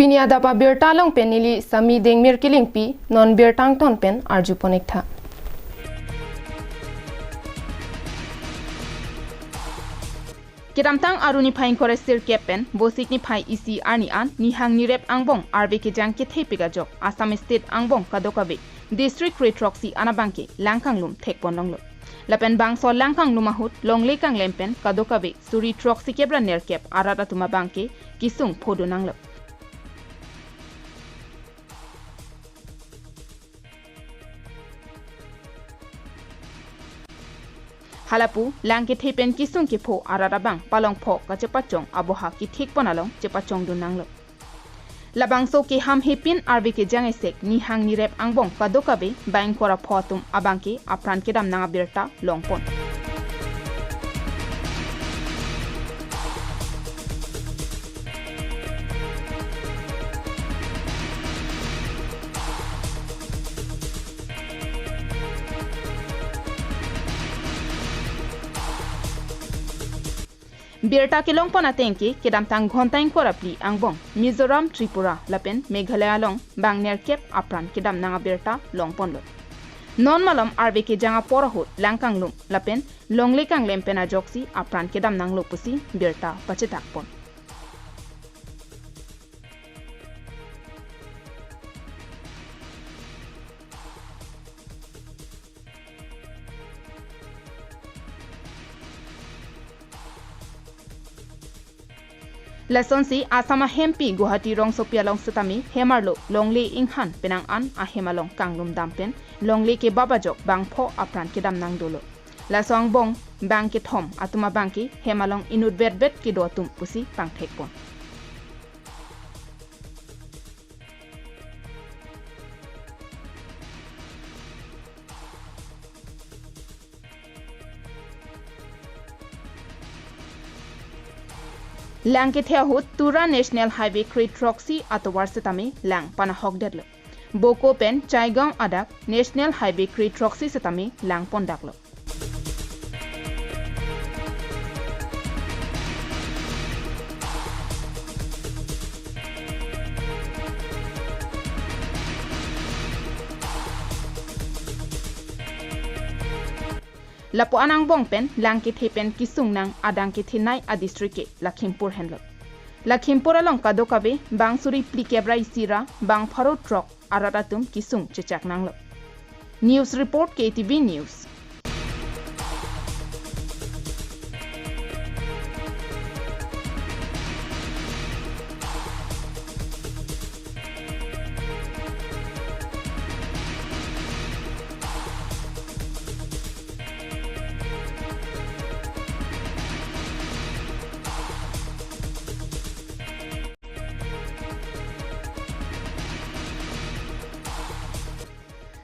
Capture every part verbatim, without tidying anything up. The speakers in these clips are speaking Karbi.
Pini adap abirta along pen neli Sami Dengmir Kilingpi, non birta angton pen arjupon-ik tha. Kedamtang Aru niphai ingkoi ra sirkep pen Vosik niphai isi arni an nihang nirep angbong arve kejang kethepik ajok Assam State angbong kadokave district kre throksi an abangke lang kanglum thekpon longlo. Lapen bangso lang kanglum ahut longle kanglem pen kadokave suri throksi kep ra nerkep arat atum abangke kesung phodun nanglo. Halapu lang kethe pen kesung kepho arat abang palong pho kachepachong aboha kethekpon along chepachongdun nanglo. Labangso keham hepin arve kejang esek nihang nirep angbong kadokave bang ingkoi ra pho atum abangke apran kedam nang abirta longpon. Birta kelongpon ateng ke kedamtang ghonta ingkoi ra phli angbong Mizoram, Tripura lapen Meghalaya along bang nerkep apran kedam nang abirta longponlo. Non malom arve kejang apor ahut lang kanglum lapen longle kanglem pen ajoksi apran kedam nanglo pusi birta pachetakpon. Lasonsi Assam ahempi Guwahati rongsopi along setame hem arlo longle inghan penang an ahem along kanglum dam pen longle kebap ajok bang pho apran kedam nang dolo. Laso angbong bang kethom atum abangke hem along inut vetvet kedo atum pusi pangthekpon. Lang kethe ahut Tura National Highway kre throksi atovar setame lang panahokdetlo. Boko pen Chaigaon adap National Highway kre throksi setame lang pondaklo. Lapu-an angbong pen lang kethe pen kesung nang adang kethenei adistrict ke Lakhimpur henlo. Lakhimpur along kadokave bang suri phlikep ra isi ra bang pharo throk arat atum kesung chechak nanglo. News report, K T V News.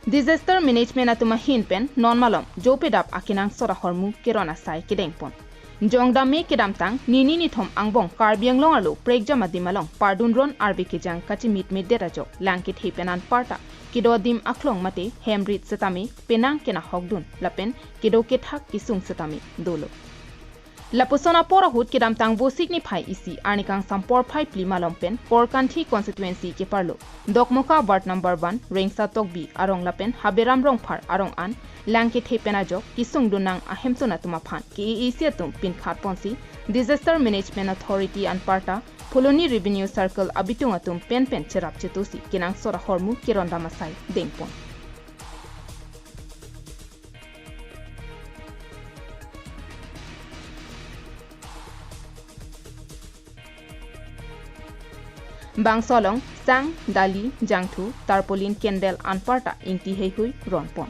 Disaster Management atum ahin pen non malom jopedap akenangsot ahormu keron asai kedengpon. Jongdam me kedamtang nini nithom angbong Karbi Anglong arlo prekjam adim along pardun ron arve kejang kachemitmedet ajok lang kethe pen anparta kedo adim aklong mate hem rit setame penang kenahokdun lapen kedo kethak kesung setame dolo. Lapuson apor ahut kedamtang Vosik niphai isi arni kangsam porphai phli malom pen Korkanthi constituency keparlo Dokmoka ward number one Rengsa Tokbi arong lapen Haberam Rongphar arong an lang kethe pen ajok kesungdun nang ahemtun atum aphan K A A C atum pinkhat ponsi Disaster Management Authority anparta Phuloni Revenue Circle abitung atum penpen cherap chetusi kenangsot ahormu kerondam asai dengpon. Bangso along sang, dali, jangthu, tarpaulin, candle anparta ingti heihui ronpon.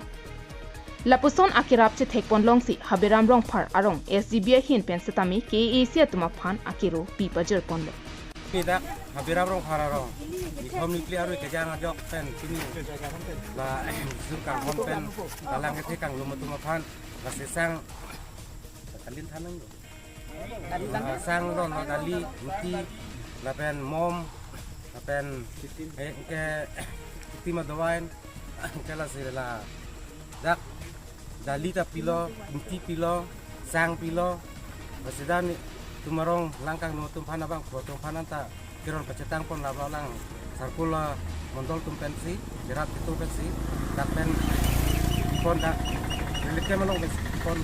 Lapuson akerap chethekpon longsi Haberam Rongphar arong S G B ahin pen setame K A A C atum aphan akero pi pajirponlo. Pidak Haberam Rongphar arong. Nikhom niphli arve kejang ajok pen pini la jur kanghon pen la lang kethe kanglum atum aphan la sesang kalin thanang. La sang ron la dali, ingti, lapen mom, lapen eh, ke ingti ma dovain, ke lasi la dak dali ta pilo, ingti pilo, sang pilo, lasi dan itum arong lang kanglum atum aphan abang pho atum aphan anta Kiror pachetang pon labla lang sarkul mondol atum pensi, kirap atum pensi, dak pen ipon dak, relief camp along pensi ipon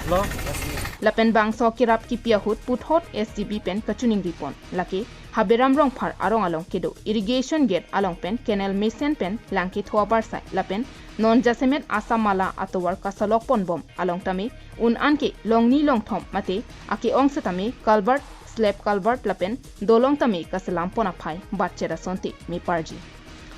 lo, pensi. Lapen bangso kirap kipi ahut puthot S G B pen kachiningri pon. Lake Haberam Rongphar arong along kedo irrigation gate along pen canal mesen pen lang ketho abarsai lapen non jasemet Assam Mala atovar kasalok pon bom along tame un-an ke longni longthom mate ake-ong setame culvert, slab culvert lapen dolong tame kaselam pon aphai batchet asonte meparji.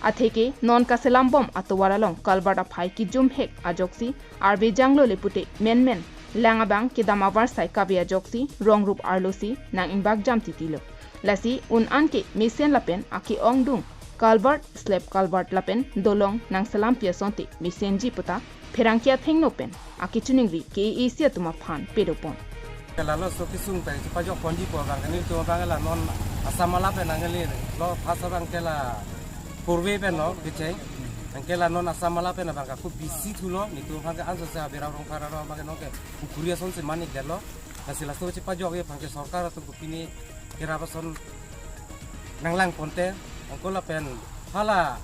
Atheke non kaselam bom atovar along culvert aphai kijum hek ajoksi arve janglo le pute menmen lang abang kedam avarsai kave ajoksi rong rup arlosi nang-ingbak jam titi lo. Lasi un-an ke mesen lapen ake-ongdung culvert, slab culvert lapen dolong nangselam pi asonte mesenji puta pherangke athengno pen akechiningri K A A C atum aphan pado pon. Lalo so kesung pen chepajok ponji pu abang ke nelitum abang la non Assam Mala pen nangle lo, first abang ke la purve pen lo kecheng. Anke la non Assam Mala pen abang ke khup busy thulo, nelitum abang ke anso se Haberam Rongphar arong abang ke non ke pukhuri ason si manik detlo. Lasi laso chepajok ye abang ke sorkar atum kopine kirap ason nanglang ponte, anke lapen hala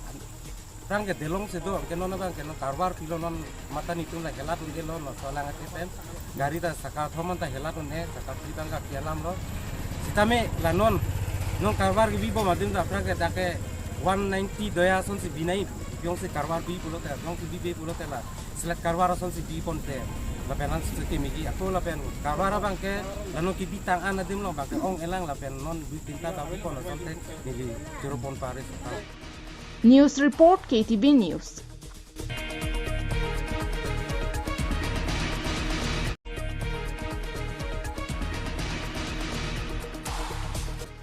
aphrang ke dolong si do, anke non abang ke non karvar pilo, non mata nelitum la helat un-elo, non so lang ate pen gari ta saka thom an ta helat un-e, saka phli abang ke pi alam lo. Sitame la non, non karvar kebi bom adim ta aphrang ke dak ke one ninety doya asonsi binai, pi-ong si karvar bi pulote, pi-ong si bibe pulote la slab karvar asonsi bi ponte. Lapen an sute miji ako lapen karvar abang ke la non kebitang an adim lo abang ke ong-elang lapen non dui tinta ta bi pon asonte neli choro pon pare. News report, K T V News.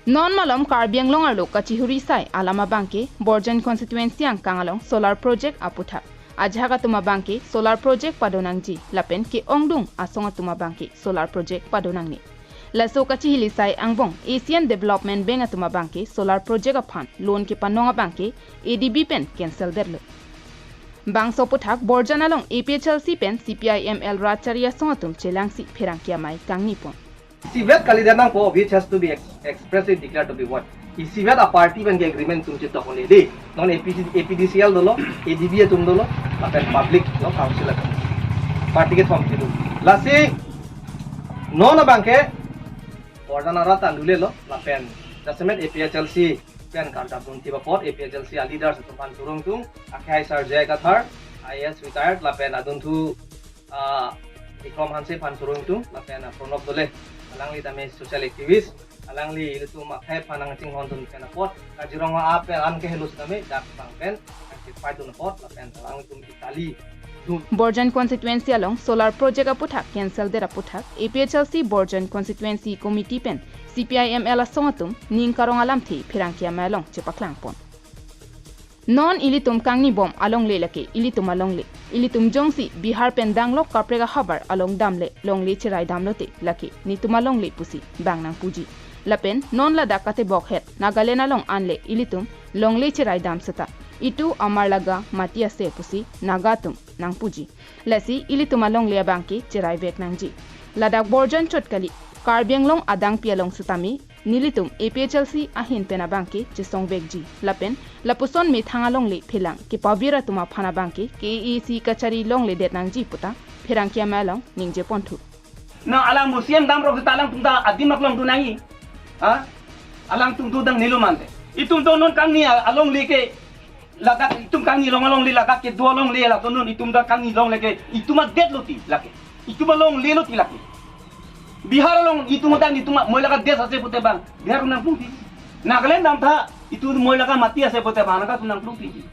Non malom Karbi Anglong arlo kachihuri sai alam abang ke Borjan constituency angkang along solar project aputhak ajahak atum abang ke solar project pado nangji lapen ke-ongdung asong atum abang ke solar project pado nangne. Laso kachihili sai angbong Asian Development Bank atum abang ke solar project aphan loan kepanong abang ke A D B pen cancel detlo. Bangso aputhak Borjan along A P H L C pen C P I M L rat chari asong atum chelangsi pherangke amei kangni pon. Isivet kalidet nangpo, which has to be ex-, expressly declared to be what? Isivet a party pen ke agreement atum chetok un-e dei. Non A P C, A P D C L dolo, A D B atum dolo, lapen public lo council atum. Party kethom kedo. Lasi non abang ke Borjan arat an dulelo, lapen jasemet A P H L C pen karjap dunthip apot A P H L C a leaders atum aphan choro ingtung, akhai Sir J I Kathar, I A S retired, lapen adunthu, ah, Bikram Hanse aphan choro ingtung, lapen, ah, Pranab Dole, alangli tame social activist, alangli ilitum akhai aphan nangchinghon dun pen apot, Kaziranga ape an ke helo sitame dak abang pen, nangchepai dun apot, lapen alanglitum kali dun. Borjan constituency along solar project aputhak cancel det aputhak A P H L C Borjan constituency committee pen C P I M L asong atum ning karong alamthe pherangke amei along chepaklang pon. Non ilitum kangni bom alongle lake ilitum alongle. Ilitum jongsi Bihar pen danglok kaprek ahavar along damle longle cherai damlote lake netum alongle pusi bang nangpuji. Lapen non ladak katebok het Nagaland along anle ilitum longle cherai dam seta, "Itu amar laga mati ase," pusi Naga atum nangpuji. Lasi ilitum alongle abang ke cherai vek nangji. Ladak Borjan chot kali, Karbi Anglong adangpi along sitame nelitum A P H L C ahin pen abang ke chesong vekji. Lapen lapuson methang alongle phelang kepavir atum aphan abang ke K A A C kachari longle det nangji puta pherangke amei along ningje ponthu. Na alang museum damrok seta alangtum ta adim aklong tu nangji. Ha? Alangtum tu dang nilu mante. Itum to non kangni a-, alongle ke ladak, itum kangni along alongle ladak kedo alongle la to non itum ta kangni alongle ke itum adet lo ti lake. Itum alongle lo ti lake. Bihar along itum ta itum moi laga desh ase pute bang Bihar nangplung ti. Nagaland damtha, itum moi laga mati ase pute bang Naga atum nangplung ti.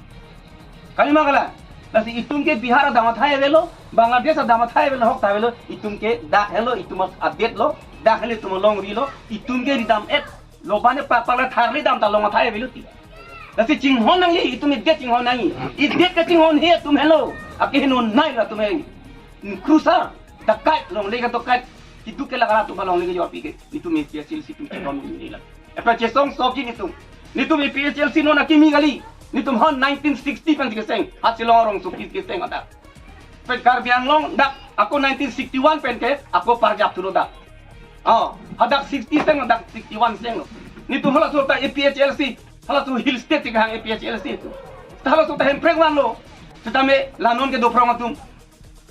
Kalima kala, lasi itum ke Bihar adam athai avelo, Bangladesh adam athai avelo, hok ta avelo, itum ke dak helo, itum adet lo, dak helo itum alongri lo, itum ke ridam et, lo bane pak pak la tharli dam ta long athai avelo ti. Lasi chinghon nangji, itum idet chinghon nangji, idet kachinghon he atum helo, akeheno nai lo atum he. Krusa, dacoit, longle ka dacoit, kiduk ke laga atum alongle ke jopi ke, itum A P H L C atum chinghon nangji la. Apa chesong sok ji nitum. Nitum A P H L C non akimi kali. Nitum hon nineteen sixty pen si keseng. Hat Shillong arong suki keseng hadak. Pen Karbi Anglong dak ako nineteen sixty-one pen ke ako parjap thulo dak. Oh, hadak sixty seng, hadak sixty-one seng lo. Netum halaso ta A P H L C, halaso hill state ti kehang A P H L C atum. Ta halaso ta hemprek vanlo. Setame la non kedo phrong atum,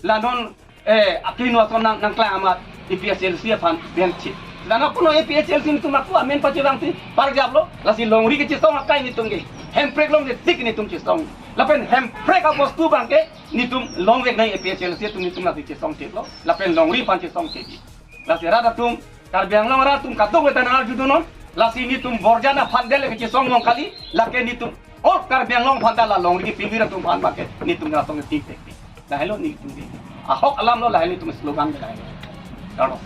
la non, eh, akino ason nang, nangklang amat A P H L C aphan benchit. Setame puno A P H L C netum aku amen pachevangsi parjaplo. Lasi longri kechesong akai netum ke, hemprek longletik netum chesong. Lapen hemprek abostu abangke netum longvek nang, A P H L C atum netum lasi chesongchitlo. Lapen longri aphan chesongchit. Lasi rat atum, Karbi Anglong rat atum kadokave ta nang-arjudunnon. Lasi netum Borjan aphan dele kechesong long kali, lake netum all Karbi Anglong aphan ta la longri kepilvir atum aphan abangke netum rasong tik tek. Lahelo netum ke ahok alamlo, lahelo netum slogan ke lahelo. Kardom.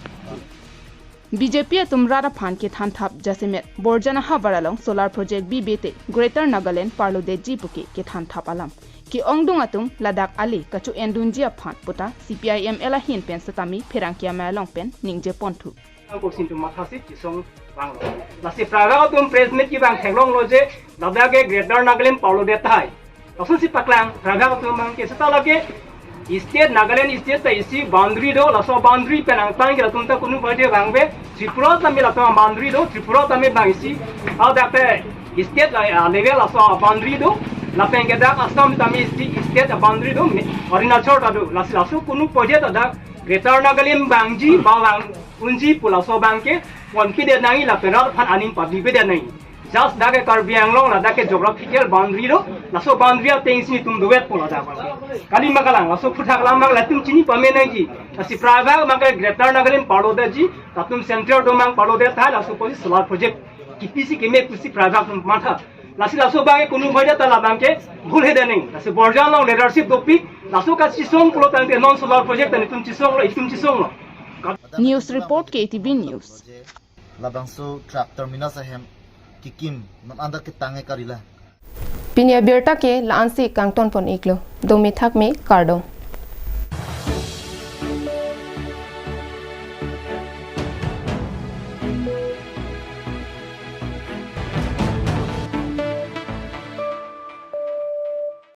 B J P atum rat aphan kethanthap jasemet Borjan ahavar along solar project bibe te Greater Nagaland parlodetji puke kethanthap alam. Ke-ongdung atum ladak ale kacho-endunji aphan puta C P I M L ahin pen setame pherangke amei along pen ningjeponthu. Angko sintu mathasi chesong vanglo. Lasi prabak atum press meet kevang theklonglo je ladak ke Greater Nagaland parlodet tahai. Lason si paklang, prabak atum abangke seta lake state, Nagaland state ta isi boundary do, laso boundary pen angtan ke latum ta kunu boide vangve, Tripura tame latum boundary do, Tripura tame bang isi, hadak te state la, ah, level laso boundary do, lapen ke dak Assam tame isi state boundary do, me-, Arunachal ta do, lasi laso kunu boide ta dak Greater Nagaland vangji, ba vang unji pu laso abangke ponpidet nangji lapen rat aphan aning pabibedet nangji. Just dak ke Karbi Anglong ladak ke geographical boundary do, laso boundary atengsi netum dovet pu ladak abang. Kali ma kalang, laso aphuthak alam abang latum chini pame nangji. Lasi prabak abangke Greater Nagaland parlodetji, latum central do abang parlodet tahai, laso apotsi solar project kipisi keme pusi prabak atum matha. Lasi laso abangke kunu boide ta labangke bhul hede nangji. Lasi Borjan along leadership dopik, laso kachesong pulo tangte non solar project ta netum chesonglo, itum chesonglo. News report, K T V News. Labangso truck terminus ahem kekim non anda ketang e karila. Pini abirta ke la-ansi kangtonpon iklo. Dome thakme, kardom.